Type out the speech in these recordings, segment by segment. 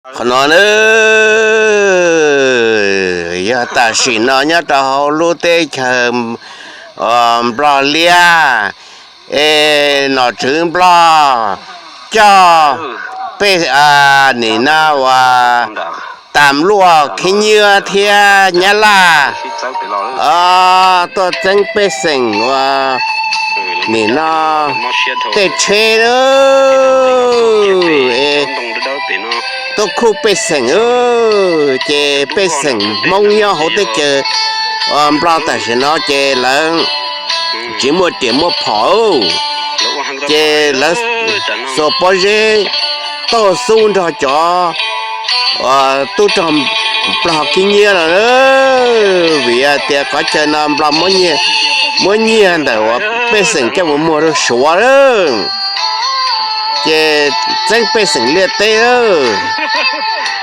Qhov no na, yog tam sim no nyob rau hauv lub teb chaws Nplog Liab, es nom tswv Nplog coj pej, nim no uas tam luaj khib nyiab thiab nyab laj tuaj txeeb pej xeem uas nim no tej tsheb lawm, tuaj khuj pej xeem, ces pej xeem Hmoob nyob hauv teb chaws Nplog tam sim no ces lawv tsis muaj riam muaj phom, ces lawv xuas pob zeb tauj xub nrog cov tub rog Nplog khib nyiab no, vim tias qhov chaw no Nplog muab nyiaj ntawm uas pej xeem coj mus muag rau Suav lawm, ces txeeb pej xeem liaj teb lawm.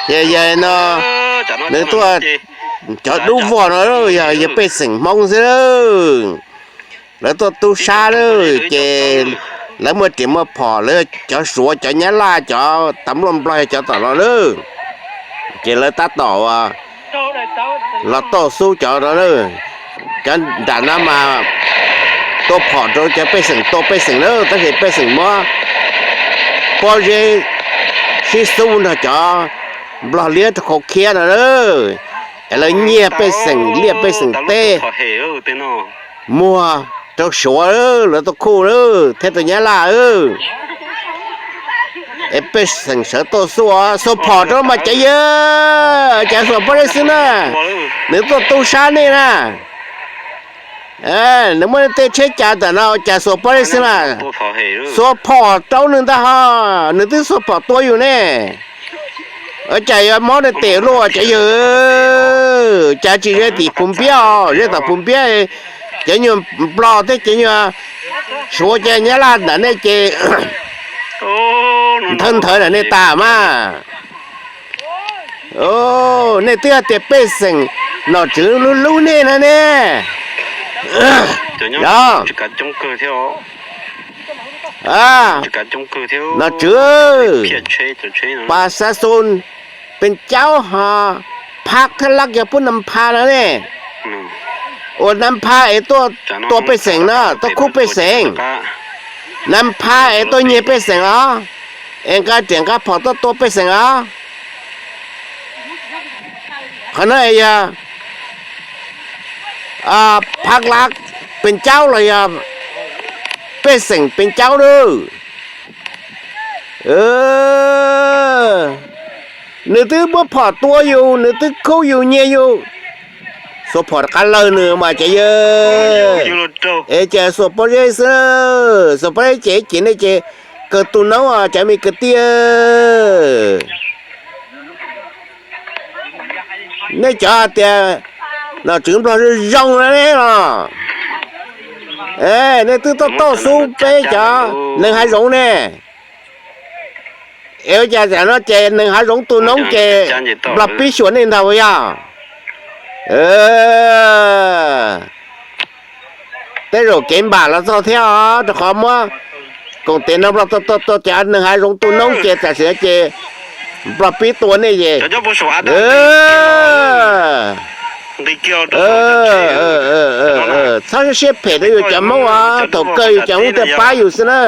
Ces yog no nws tuaj, cov dub vog no yog yog pej xeem Hmoob xwb lawm. Lawv tuaj tub sab lawm ces lawv muaj riam muaj phom, lawv cov Suav cov Nyab Laj cov tam luaj Nplog yog cov tom no lawm, ces lawv tab tom los tauj xub cov no, cov nram no mas tua phom rau cov pej xeem, tua pej xeem lawm, tab sis pej xeem muab pob zeb sib xub nrog cov Nplog Liab rau khau khiab no, es lawv nyiag pej xeem liaj pej xeem teb muag rau Suav, lawv tuaj khuj thiab tus Nyab Laj. Es pej xeem sawv tuaj xuas, xuas phom rau mas cov yawg, cas xuas pob zeb xwb na, nws tuaj tub sab nej na. Nws muaj tej tsheb cas tam no cas xuas pob zeb xwb na, xuas phom rau nws ntag ho, nws twb xuas phom tua yus ne. Cas yuav mob rau tes luaj cov yawg, cas tsis ze tim puv npiab os, ze tom puv npiab, cov nyuag Nplog thiab cov nyuag Suav cov Nyab Laj ntawm nej ces nthawv nthawv ntawm nej tas mas. Nej twb hais tias pej xeem nom tswv lub lub nej na ne. Yog, nom tswv, pas xav xu, pes caub ho, phab thab lab yog pub nam pha no ne. Ua nam pha es tuaj tua pej xeem no, tuaj khub pej xeem. Nam pha es tuaj nyiag pej xeem os, es nqa riam nqa phom tuaj tua pej xeem os. Qhov no es yog phab lab pes caub los yog pej xeem pes caub lawm. Nws twb muab phom tua yus, nws twb khub yus nyiag yus, xuas phom rov qab lawg nws mas cov yawg. Es cas xuas pob zeb xwb, xuas pob zeb ces ces nej ces kawg tu noob os cov me kwv tij. Nej cov hais tias nom tswv Nplog zoo zoo na ne los, nej twb tuaj tauj xub peb cov neeg hav zoov ne. Es ua cas tam no ces neeg hav zoov tu noob ces Nplog pib xyuas nej ntag puas yog? Tej zaum kev npam los txog thiab os, rau qhov muab koom tes no Nplog tua tua tua cov neeg hav zoov tu noob ces tam sim no ces Nplog pib tua nej ces txhob siab phem rau yus cov Hmoob os, thaum kawg yus cov Hmoob thiaj pab yus xwb na.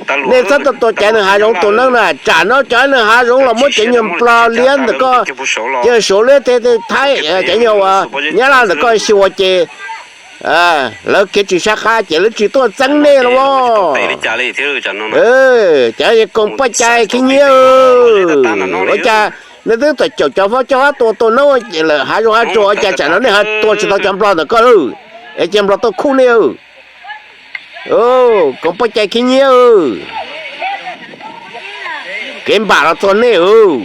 Nej txhob tua tua cov neeg hav zoov tu noob na, tsam no cov neeg hav zoov los muab cov nyuag Nplog liab ntawm koj, cov Suav liab tej Thaib, cov nyuag uas Nyab Laj ntawm koj xyuas ces lawv khiav tsis sab qab ces lawv tsis tuaj txeeb nej los. Cov koom poj cai khib nyiab, ua cas nej twb tau caum cov fab cov fab tua tua noob lawm hav zoov hav tsuag, ua cas tsam no nej ho tua tsis tau cov Nplog ntawm koj lawm, es cov Nplog tuaj khub nej. Koom poj cai khib nyiab, kev npam los txog nej os.